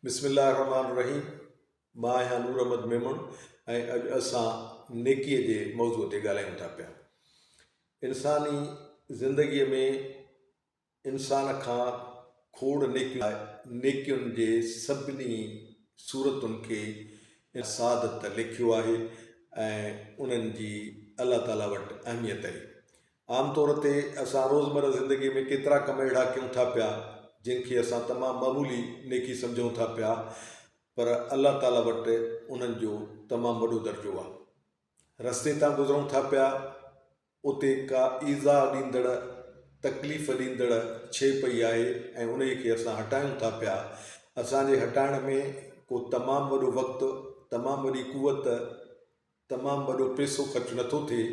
بسم الله الرحمٰن الرحيم مان آهيان نور احمد ميمڻ ۽ اڄ اسان نيڪي جي موضوع تي ڳالهايون ٿا پيا. انساني زندگي ۾ انسان کان کوڙ نيڪيون نيڪين جي سڀني صورتن کي سعادت ليکيو آهي ۽ انهن جي الله تعالي وٽ اهميت آهي. عام طور تي اسان روزمره زندگي ۾ ڪيترا ڪم اهڙا ڪيون ٿا پيا جن کي اسان تمام معمولي نيڪي سمجهون ٿا پيا پر الله تعالي وٽ انهن جو تمام وڏو درجو آهي. رستي تان گذرون ٿا پيا اتي ڪا ايذاء ڏيندڙ تڪليف ڏيندڙ ڇي پئي آهي ۽ انهي کي اسان هٽايون ٿا پيا اسان جي هٽائڻ ۾ ڪو تمام وڏو وقت تمام وڏي قوت تمام وڏو پئسو خرچ نٿو ٿئي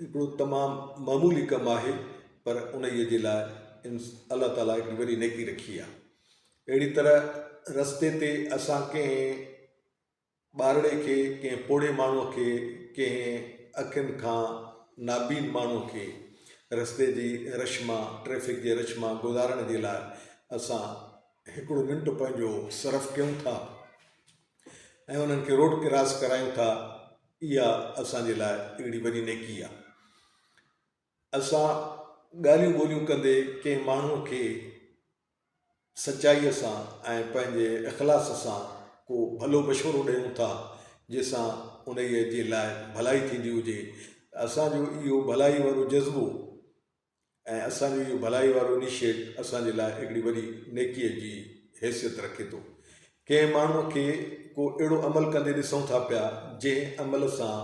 هڪڙو تمام معمولي ڪم آهي پر انهيء جي لاء الله تعاليٰ هڪڙي وڏي نيڪي رکي آهي. اهڙي طرح رستي تي اسان ڪنهن ٻارڙي کي، ڪنهن پوڙهي ماڻهوء کي، ڪنهن اکين کان نابين ماڻهوء کي رستي جي رش مان، ٽريفڪ جي رش مان گذارڻ جي لاء اسان هڪڙو منٽ پنهنجو صرف ڪيون ٿا ۽ انهن کي روڊ ڪراس ڪرايون ٿا. اها اسان جي لاء هڪڙي وڏي نيڪي آهي. اسان ڳالهيون ٻولهيون ڪندي ڪنهن ماڻهوء کي سچائيء سان ۽ پنهنجي اخلاص سان ڪو ڀلو مشورو ڏيون ٿا جنهن سان انهيء جي لاء ڀلائي ٿيندي هجي ته اسان جو اهو ڀلائي وارو جذبو ۽ اسان جو اهو ڀلائي وارو انيشيٽ اسان جي لاء هڪڙي وڏي نيڪيء جي حيثيت رکي ٿو. ڪنهن ماڻهوء کي ڪو اهڙو عمل ڪندي ڏسون ٿا پيا، جنهن عمل سان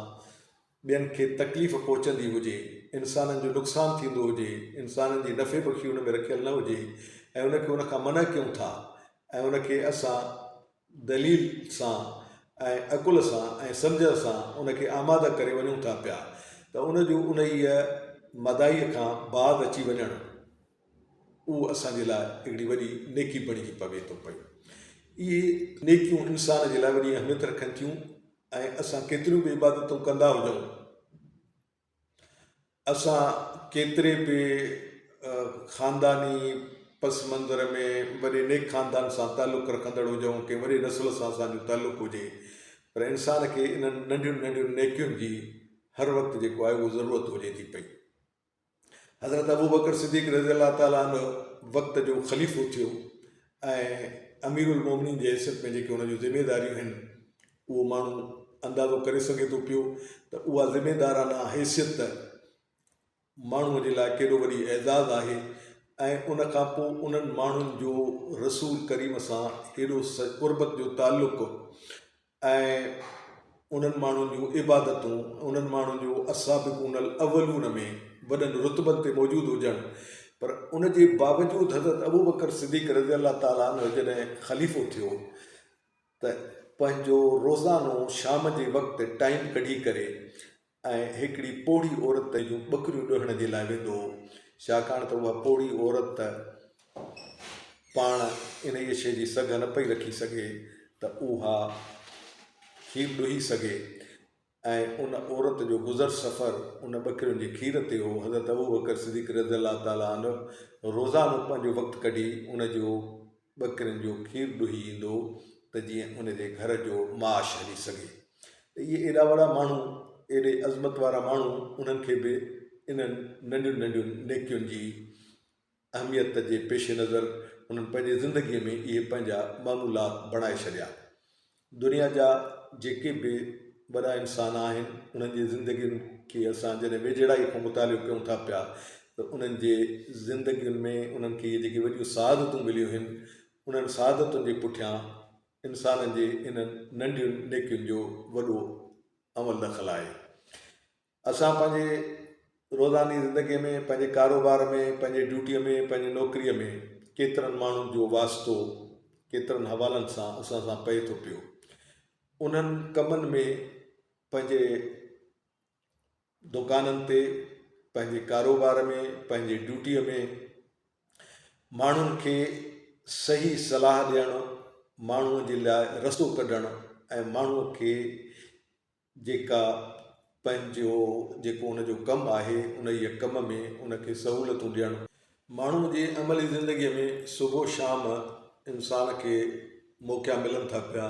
ٻين کي تڪليف پهچندي هجي، انسانن جو نقصان ٿيندو هجي، انسانن جي نفعي بخشي ان ۾ رکيل نه هجي ۽ ان کي ان کان منع ڪيون ٿا ۽ ان کي اسان دليل سان ۽ عقل سان ۽ سمجهه سان ان کي آماده ڪري وڃون ٿا پيا ته ان جو انهيء مدائيء کان باز اچي وڃڻ اهو اسان جي لاء هڪڙي وڏي نيڪي بڻجي پوي ٿو پئي. اهي نيڪيون انسان جي لاء وڏي اهميت رکن ٿيون ۽ اسان ڪيتريون به عبادتون ڪندا هجون، اسان ڪيتري به خانداني پس منظر ۾ وڏي نيڪ خاندان سان تعلق رکندڙ هجون ڪنهن وڏي نسل سان اسان جو تعلق هجي پر انسان کي انهن ننڍين ننڍين نيڪين جي هر وقت جيڪو آهي اهو ضرورت هجي ٿي پئي. حضرت ابوبڪر صديق رضي الله تعالٰي عنه وقت جو خليفو ٿيو ۽ امير المومنين جي حيثيت ۾ جيڪي هن جون ذميداريون هن اهو ماڻهو اندازو ڪري سگهي ٿو پيو ته اها ذميدارانه حيثيت ماڻهوء جي لاء ڪيڏو وڏي اعزاز آهي ۽ ان کان پوء انهن ماڻهن جو رسول ڪريم سان هيڏو قربت جو تعلق ۽ انهن ماڻهن جون عبادتون، انهن ماڻهن جو السابقون الاولون ۾ وڏن رتبن تي موجود هجڻ پر ان جي باوجود حضرت ابوبڪر صديق رضي الله تعالٰي عنه جڏهن خليفو ٿيو ته پنهنجو روزانو شام جي وقت ٽائيم ڪڍي ڪري ۽ هڪڙي پوڙهي عورت جون ٻڪريون ڏهڻ جي لاء ويندو هو، ڇاڪاڻ ته اها پوڙهي عورت پاڻ انهيء شيء جي سگهه نه پئي رکي سگهي ته اها کير ڏهي سگهي ۽ ان عورت جو گذر سفر ان ٻڪرين جي کير تي هو. حضرت ابوبڪر صديق رضي الله تعالٰي عنه روزانو پنهنجو وقت ڪڍي ان جو ٻڪرين جو کير ڏهي ايندو ته جيئن ان جي گهر جو معاش هلي سگهي ته اهي ايڏا وڏا ماڻهو ايڏي عظمت وارا ماڻهو انهن کي به انهن ننڍين ننڍين نيڪين جي اهميت جي پيش نظر انهن پنهنجي زندگيء ۾ اهي پنهنجا معمولات بڻائي ڇڏيا. دنيا جا جيڪي به وڏا انسان آهن انهن جي زندگين کي اسان جڏهن ويجهڙائي کان مطالعو ڪيون ٿا پيا ته انهن جي زندگين ۾ انهن کي اهي جيڪي وڏيون سعادتون مليون هن انهن سعادتن جي پٺيان انسانن جي انهن ننڍين نيڪين جو وڏو عمل دخل آهي. اسان پنهنجي روزاني زندگيء ۾ پنهنجي ڪاروبار ۾ پنهنجي ڊيوٽيء ۾ پنهنجي نوڪريء ۾ ڪيترن ماڻهن جو واسطو ڪيترن حوالن سان اسان سان پئي ٿو پيو. انهن ڪمن ۾ پنهنجي دڪانن تي پنهنجي ڪاروبار ۾ پنهنجي ڊيوٽيء ۾ ماڻهن کي صحيح صلاح ڏيڻ، ماڻهوء جي لاء رستو ڪڍڻ ۽ ماڻهوء کي جيڪا پنهنجو جيڪو ان جو ڪم آهي انهيء ڪم ۾ ان کي سهولتون ڏيڻ. ماڻهوء جي عملي زندگيء ۾ صبح شام انسان کي موقعا ملن ٿا پيا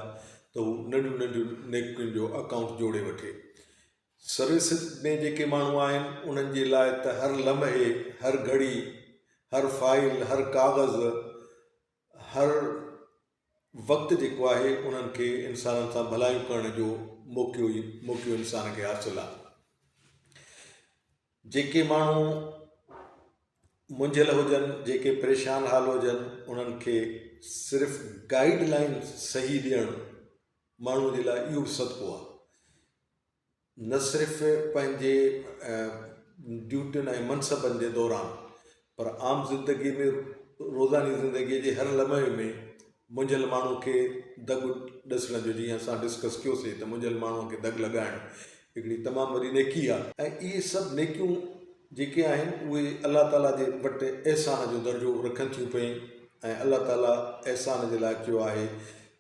ته هو ننڍيون ننڍيون نيڪين جو اڪائونٽ جوڙي وٺي. سروسز ۾ جيڪي ماڻهو آهن انهن جي لاء ته هر لمحي، هر گهڙي، هر فائل، هر ڪاغذ، هر وقت جيڪو آهي انهن کي انسانن سان ڀلايون ڪرڻ جو موقعو ئي موقعو انسان کي حاصل آهي. جيڪي ماڻهو منجهيل هجن، جيڪي پريشان حال هجن انهن کي صرف گائيڊ لائين صحيح ڏيڻ ماڻهو جي لاء اهو به صدقو آهي. نه صرف پنهنجي ڊيوٽين ۽ منصبن جي دوران پر عام زندگي ۾ روزاني زندگي جي هر لمحي ۾ منجهيل ماڻهو کي دڳ ڏسڻ جو جيئن اسان ڊسڪس ڪيوسي ته منجهيل ماڻهو کي دڳ لڳائڻ هڪڙي تمام وڏي نيڪي آهي ۽ اهي سڀ نيڪيون جيڪي آهن اهي الله تعاليٰ جي وٽ احسان جو درجو رکن ٿيون پيون ۽ الله تعاليٰ احسان جي لاء چيو آهي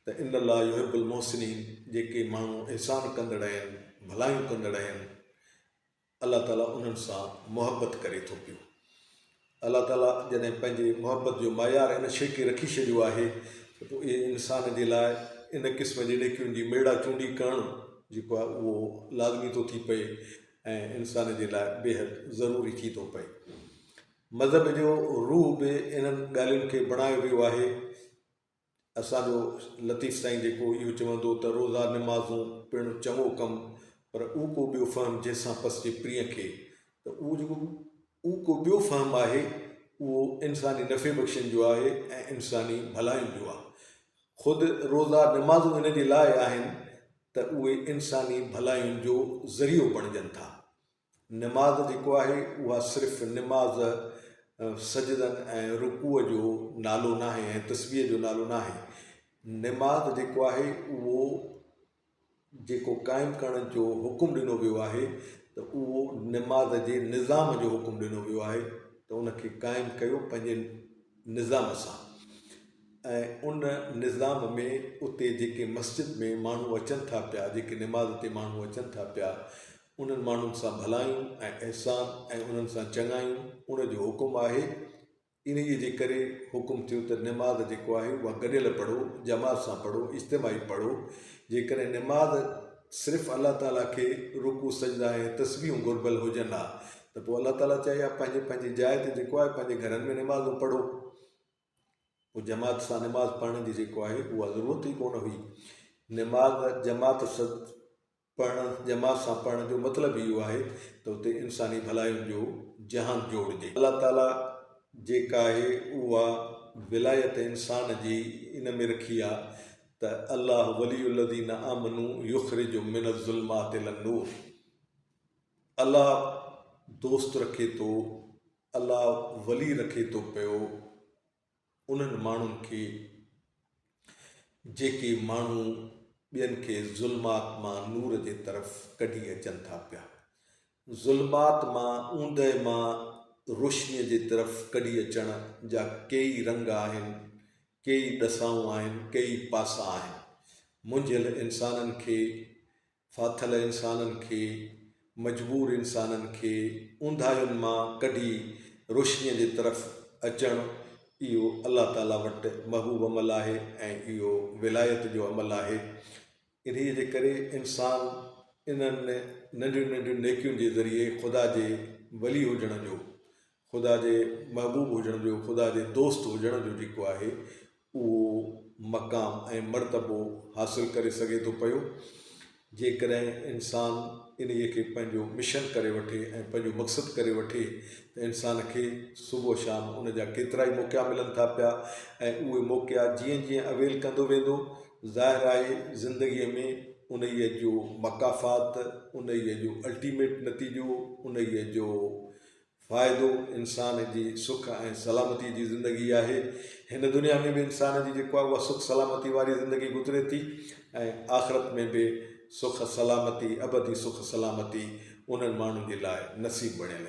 ته ان الله يحب المحسنين جيڪي ماڻهو احسان ڪندڙ آهن، ڀلايون ڪندڙ آهن، الله تعالي انهن سان محبت ڪري ٿو پيو. الله تعالي جڏهن پنهنجي محبت جو معيار ان شيء کي رکي ڇڏيو آهي ته پوء اهي انسان جي لاء ان قسم جي نيڪين جي ميڙا چونڊي ڪرڻ جيڪو آهي اهو لازمي ٿو ٿي پئي ۽ انسان جي لاء بيحد ضروري ٿي ٿو پئي. مذهب جو روح به انهن ڳالهين کي بڻايو ويو آهي. اسان جو لطيف سائين جيڪو اهو چوندو ته روزا نمازون پڻ چڱو ڪم پر او ڪو ٻيو فهم جنهن سان پسجي پرينء کي ته اهو جيڪو او ڪو ٻيو فهم آهي اهو انساني نفعي بخشين جو آهي ۽ انساني ڀلاين جو آهي. خود روزا نمازون ان جي لاء آهن ته اهي انساني ڀلاين جو ذريعو بڻجن ٿا. نماز جيڪو آهي اها صرف نماز سجدن ۽ رڪوع جو نالو ناهي ۽ تسبيح جو نالو ناهي نماز جيڪو آهي اهو جيڪو قائم ڪرڻ جو حڪم ڏنو ويو آهي ته اهو نماز جي نظام جو حڪم ڏنو ويو آهي ته ان کي قائم ڪيو پنهنجي نظام سان ۽ ان نظام ۾ اتي جيڪي مسجد ۾ ماڻهو اچن ٿا پيا جيڪي نماز تي ماڻهو اچن ٿا پيا انهن ماڻهن سان ڀلايون ۽ احسان ۽ انهن سان چڱايون ان جو حڪم آهي، انهيء جي ڪري حڪم ٿيو ته نماز جيڪو آهي اها گڏيل پڙهو، جماعت سان پڙهو، اجتماعي پڙهو، جيڪڏهن نماز صرف الله تعاليٰ کي رڪوع سجدا ۽ تسبيحون گهربل هجن ها ته پوء الله تعاليٰ چئي ها پنهنجي پنهنجي جاء تي جيڪو آهي پنهنجي گهرن ۾ نمازون پڙهو. پوء جماعت سان نماز پڙهڻ جي جيڪو آهي اها ضرورت ئي ڪونه هئي. نماز جماعت پڙهڻ جماعت سان پڙهڻ جو مطلب اهو آهي ته اتي انساني ڀلاين جو جهان جوڙجي. الله تعاليٰ جيڪا آهي اها ولايت انسان جي ان ۾ رکي آ ته الله ولي الذين آمنوا يخرجهم من الظلمات الي النور الله دوست رکي ٿو الله ولي رکي ٿو پيو انهن ماڻهن کي جيڪي ماڻهو ٻين کي ظلمات مان نور جي طرف ڪڍي اچن ٿا پيا. ظلمات مان اوندهه مان روشنيء جي طرف ڪڍي اچڻ جا ڪيئي رنگ آهن، ڪيئي ڏسائون آهن، ڪيئي پاسا آهن. منجهيل انسانن کي ڦاٿل انسانن کي، مجبور انسانن کي اونداهين مان ڪڍي روشنيء جي طرف اچڻ اهو الله تعاليٰ وٽ محبوب عمل آهي ۽ اهو ولايت جو عمل آهي. انهيء جي ڪري انسان انهن ننڍين ننڍين نيڪين جي ذريعي خدا جي ولي هجڻ جو، خدا جي محبوب هجڻ جو، خدا جي دوست هجڻ جو جيڪو آهي اهو مقام ۽ مرتبو حاصل ڪري سگهي ٿو پيو. جيڪڏهن انسان انهيء کي پنهنجو مشن ڪري وٺي ۽ پنهنجو مقصد ڪري وٺي ته انسان کي صبح شام ان جا ڪيترائي موقعا ملن ٿا پيا ۽ اهي موقعا جيئن جيئن اويل ڪندو ويندو ظاهر آهي زندگيء ۾ انهيء جو مڪافات، انهيء جو الٽيميٽ نتيجو، انهيء جو فائدو انسان جي سک ۽ سلامتي جي زندگي آهي. هن دنيا ۾ به انسان جي جيڪو آهي اها سک سلامتي واري زندگي گذري ٿي ۽ آخرت ۾ به سک سلامتي ابدي سک سلامتي انهن ماڻهن جي لاء نصيب بڻيل.